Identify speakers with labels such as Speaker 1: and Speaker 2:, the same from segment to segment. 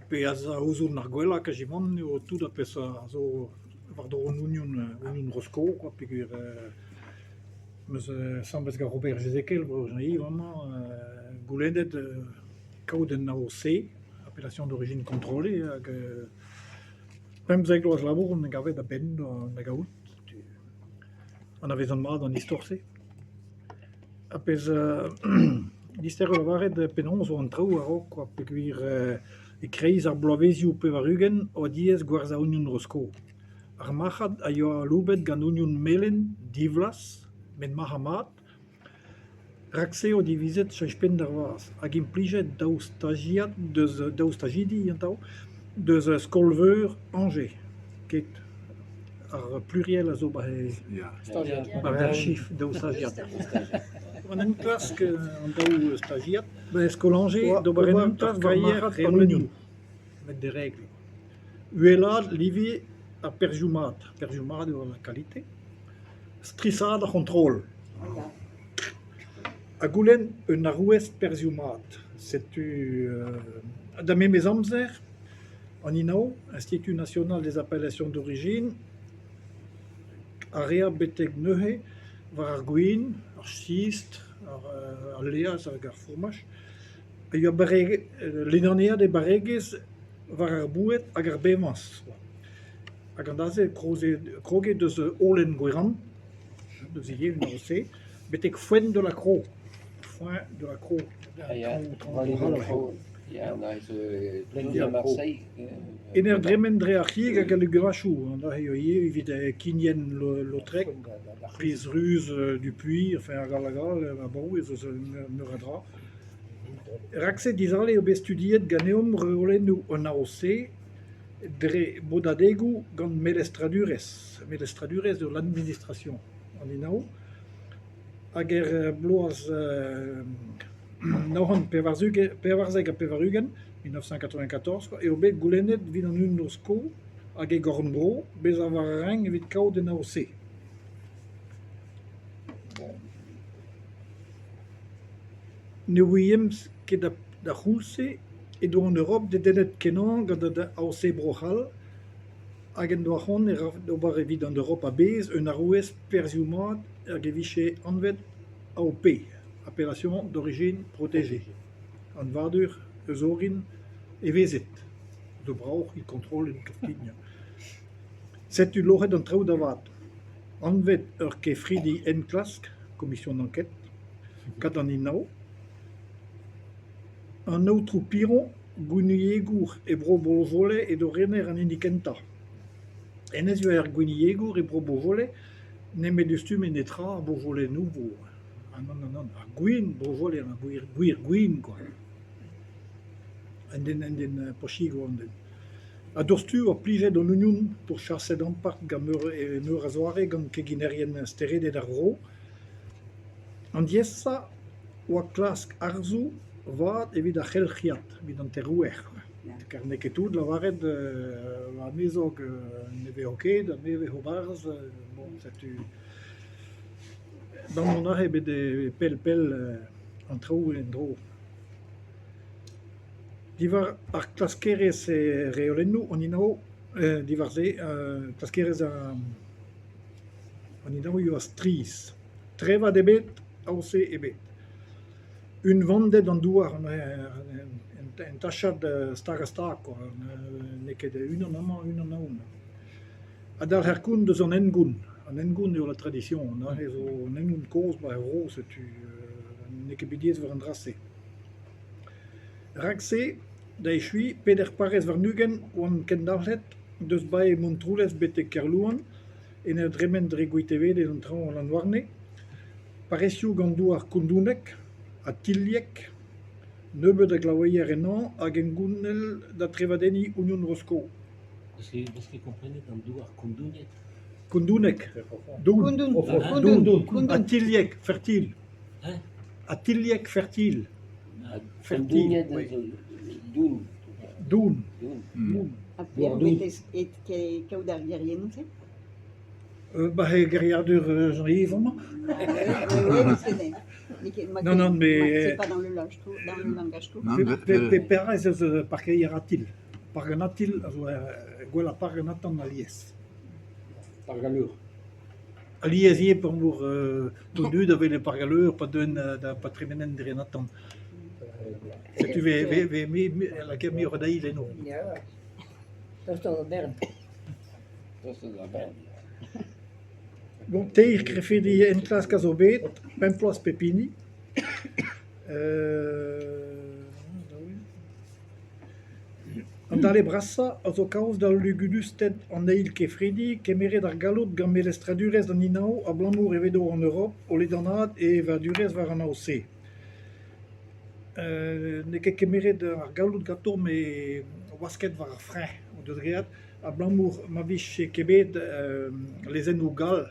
Speaker 1: Pezh a ouzon ar gwellañ kazimant eo tout ar pezh a zo war-dro an ognon, ognon Rosko kwa peogwir 'm eus asambles gant Robert Jezekel Bro-Jean-Yves amañ goulennet kaout un AOC, appellation d'origine contrôlée hag 15 vloaz labour on gavet a-benn da gaout. Anavezan mat an istor-se. Ar pezh dister eo lavaret penaos 'oa an traoù a-raok kwa peogwir e-kreiz ar bloavezhioù 80 oa diaes gwerzhañ ognon Rosko. Ar marc'had a yoa aloubet gant ognon melen divlaz met marc'h-mat. Rak-se eo divizet cheñch penn d'ar vazh hag implijet daou stajiad deus daou stajidi atav deus skol-veur Añje ket ar pluriel a zo 'ba 'ba ar chif daou stajiad. An enklask an daou stajiad 'ba skol Añje d'ober un enklask war marc'had an ognon met deregl. Uhelaat live ar perzhioù mat, perzhioù mat eo ar kalite. Strishaat ar c'hontrol ha goulenn un arouez perzhioù mat. Setu da memes amzer an INAO, Institut national des appellations d'origine, a rea betek neuze war ar gwin, ar sistr, al laezh hag ar fourmaj, a yoa ledaneat e barregezh war ar boued hag ar bevañs. Hag an dra-se kroget eus holen Gwerand, deus ivez un dra-se, betek Foen de la Croix. Foen de la Croix. En ur dremen dre ar c'hig hag al legumaj an dra-se eo ivez evit kignenn Lautrec, priz ruz Dupuy, enfin hag all hag all, abaoe ez eus meur a dra. Rak-se dizale eo bet studiet ganeomp reolennoù an AOC Dre bodadegoù gant melestradurezh, melestradurezh eo l'administration an INAO, hag er bloaz 1994, 1994 eo bet goulennet evit an UNESCO hag e gorn-bro bezañ war ar renk evit kaout un AOC. Ne ouiemp ket d'ar c'houlz-se edo an Europ dedennet-kenañ gant an AOC Bro-C'hall hag en doa c'hoant d'ober evit an Europ a-bezh un arouez perzhioù mat hag e vije anvet AOP, Appellation d'origine protégée, anvadur eus orin evezhiet, zo bravoc'h e kontrol en Turkia. Setu loc'het an traoù da vat. Anvet ur kefridi enklask, commission d'enquête, gant an INAO. An Aotrou Piron, gwinniegour e bro Beaujolais edo rener an hini kentañ. Hennezh eo ar gwiniegour e bro Beaujolais nemet ne stumme netra ar Beaujolais nouveau. Ah nann, nann, nann, ar gwin Beaujolais, ar gwir, gwir gwin kwa. Un den, un den pochig oa an den. A-doc'htu oa plijet an ognon pourchaset ampart gant meur, e meur a zoare gant keginerien steredet ar vro. An diaesañ oa klask arzoù vat evit ar c'helc'hiad, evit an terouer. Kar n'eo ket tout lavaret amezok ne vezo ket ha me 'vezo 'barzh, bon setu d'an mont aze bet pell-pell an traoù en-dro. Diwar ar klaskerezh reolennoù an INAO, diwar-se klaskerezh an INAO a oa strizh. Trevad ebet, aoz ebet. Unvanded an douar en tachad stag-ha-stag kwa, n'eo ket unan amañ, unan ahont. Ha dalc'her kont eus an hengoun. An hengoun eo la tradition, aze zo un hengoun kozh 'ba er vro, setu n'eo ket bet diaes war an dra-se. Rak-se, da echuiñ, peder parrez warn-ugent oant kendalc'het deus bae Montroulez betek Kerlouan, en ur dremen dre Gwitevede an traoñ Lanhouarne, parrezioù gant douar kondounek ha tilhek, nebeut a glaoueier ennañ hag hengounel da trevadenniñ ognon Rosko.
Speaker 2: N'eus ket komprenet an douar kondounek?
Speaker 1: Kondounek, doun, doun, ha tilhek, fertil. Ha tilhek, fertil.
Speaker 2: Kondounet zo doun.
Speaker 1: Doun.
Speaker 2: Doun.
Speaker 3: Ha peogwir e kaout ar geriennoù-se?
Speaker 1: Ba he geriadur Jean-Yves amañ. Non, non, mais...
Speaker 3: C'est pas dans le langage courant.
Speaker 1: Pe perak ez eus parkeier atil? Park an Atil a zo gwellañ park an atant alies.
Speaker 2: Park al Leur.
Speaker 1: Alies ivez abalamour an dud a wel e Park al Leur pa deuent da pa tremenent dre an atant. Setu 'vez 'vez lakaet muioc'h a deil eno.
Speaker 4: Ya, tostoc'h d'ar bern.
Speaker 2: Tostoc'h d'ar bern.
Speaker 1: Bon, teir krefidi enklask a zo bet, pemp bloaz pep hini. An dale brasañ a zo kaoz da lugudusted an eil kefridi kemeret ar galloud gant melestradurezh an INAO abalamour edo an Europ o ledanaat he evadurezh war an aod-se. N'eo ket kemeret ar galloud ganto met wasket war ar freñ o deus graet abalamour ma vije ket bet lezennoù gall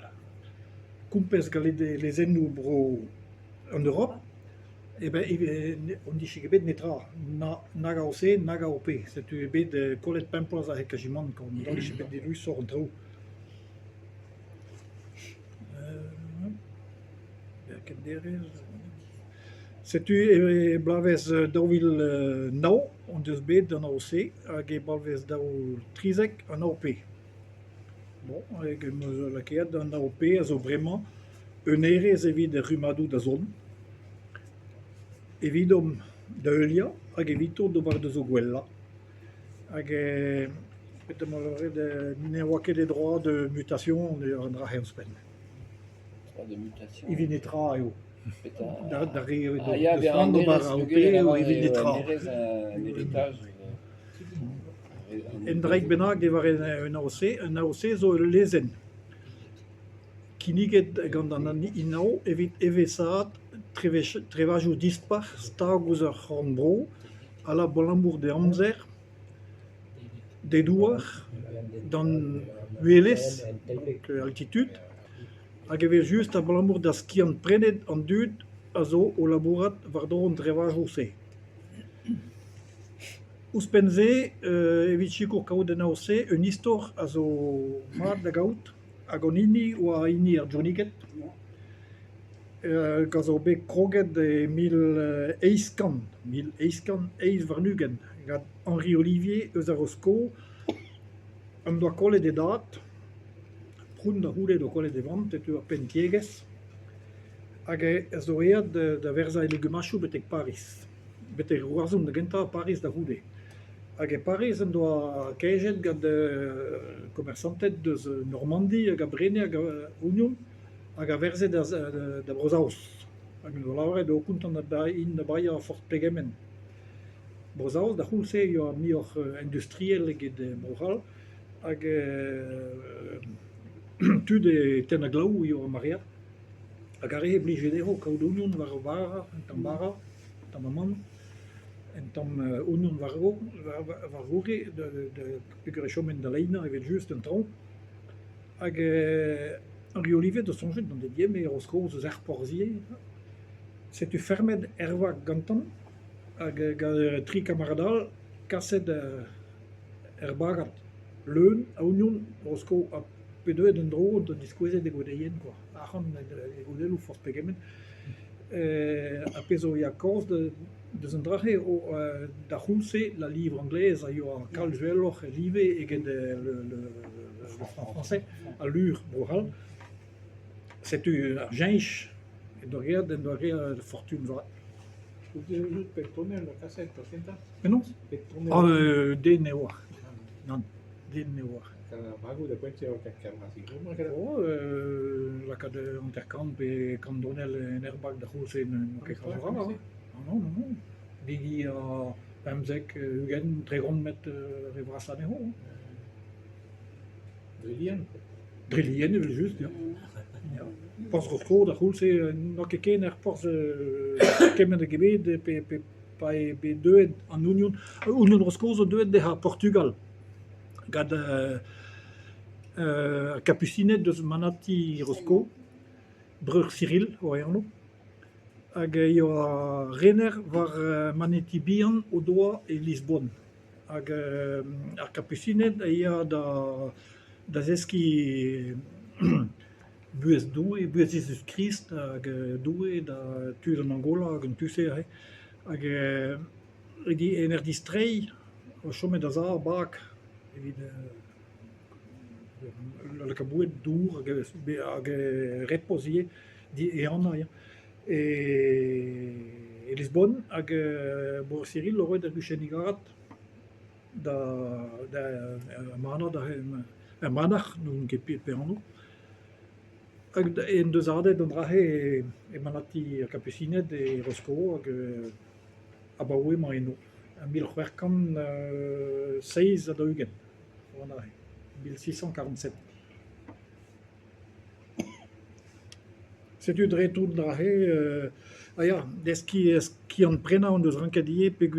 Speaker 1: kompez gant lezennoù bro an Europ eh ben hon dije ket bet netra, nag AOC nag AOP. Setu eo bet kollet pemp bloaz aze kazimant quand on dije bet dilusoc'h an traoù. Setu e bloavezh 2009 hon deus bet an AOC hag e bloavezh 2013 an AOP. Bon, hag em eus lakaet an AOP a zo bremañ un hêrezh evit ar rummadoù da zont, evidomp da heuliañ hag evito d'ober deus o gwellañ. Hag petra 'ma lavaret ne oa ket e droad de mutation an dra-se ouzhpenn.
Speaker 2: Droit de mutation.
Speaker 1: Evit netra eo.
Speaker 2: Petra
Speaker 1: D'ar re
Speaker 2: Ah ya,
Speaker 1: deus
Speaker 2: bezañ
Speaker 1: c'hoant
Speaker 2: an
Speaker 1: d'ober
Speaker 2: hêrezh
Speaker 1: AOP
Speaker 2: peogwir
Speaker 1: eo
Speaker 2: e
Speaker 1: evit
Speaker 2: eo
Speaker 1: netra.
Speaker 2: an hêrezh an heritage.
Speaker 1: Un draig bennak diwar un AOC, un AOC zo ul lezenn kinniget gant an INAO evit eveshaat trevajoù dispar stag ouzh ur c'horn-bro abalamour d'e amzer, d'e douar, d'an uhelez, donc altitude, hag evel-just abalamour da skiant-prenet an dud a zo o labourat war-dro an trevajoù-se. Ouzhpenn-se evit sikour kaout an AOC un istor a zo mat da gaout hag hon hini oa hini ar Johniged hag a zo bet kroget e 1800, 1828 gant Henri Ollivier eus a Rosko en doa kollet e dad, Proun da c'houde doa kollet e vamm, setu ur penn-tiegezh hag a zo aet da werzhañ e legumachoù betek Pariz. Betek Roazhon da gentañ, Pariz da c'houde. Hag e Pariz en doa kejet gant komersanted eus Normandi hag a brene hag a ognon hag a werzhe da Bro-Saoz. Hag en doa lavaret eo kontant int da baeañ forzh pegement. Bro-Saoz d'ar c'houlz-se e oa muioc'h industriel eget Bro-C'hall hag tud e tennañ glav e oa maread. Hag ar re blije dezho kaout ognon war o bara, un tamm bara, un tamm amann, un tamm ognon war gorre peogwir e choment da leinañ evel-just en traoñ. Hag Henri Ollivier 'deus soñjet dont da di e Rosko eus ar porzhier. Setu fermet er vag gantañ hag gant tri kamarad all kaset er bagad leun a ognon Rosko ha pe deuet en-dro da diskouezet e goudeien kwa. Arc'hant e goudelloù forzh pegement. Ar pezh zo ya kaoz deus an dra-se eo d'ar c'houlz-se la livre anglaise a yoa kalz uheloc'h e live eget le franc français, al lur Bro-C'hall. Setu ar cheñch en doa graet en doa graet fortun vat. Penaos? Den ne oar. Nann, den ne oar. Oh, lakaat hanter-kant pe kant donell en airbag da c'houlz-se n'eo ket kalz a dra. Non, non, non. Bigi a 15, 20, 30 metr re vrasañ anezho. Dre lien evel-just, ya. Ya. Porzh Rosko da c'houlz-se n'oa ket ken er porzh kement hag ebet pe pe pa eo bet deuet an ognon. Ognon Rosko zo deuet dezhañ Portugal gant ar kapusined eus manati Rosko, breur Cyril oa e anv, hag e oa rener war manati bihan o doa e Lisbon. Hag ar kapusined a ya da zeskiñ buhez Doue, buhez Jezuz-Krist hag Doue da tud an Angola hag an tu-se aze. Hag en ur distreiñ Oa chomet a-sav ar bag evit lakaat boued, dour hag hag repoz ivez, ehanañ ya, e Lisbonne hag breur Cyrille 'oa roet ur guchennig arat da da ur manac'h ur manac'h n'ouzon ket pe anv hag en deus hadet an dra-se e manati ar Gapusined e Rosko hag abaoe emañ eno 1647 oan aze, 1647. Setu dre tout an dra-se ah ya deskiñ skiant-prenañ hon deus ranket ivez peogwir.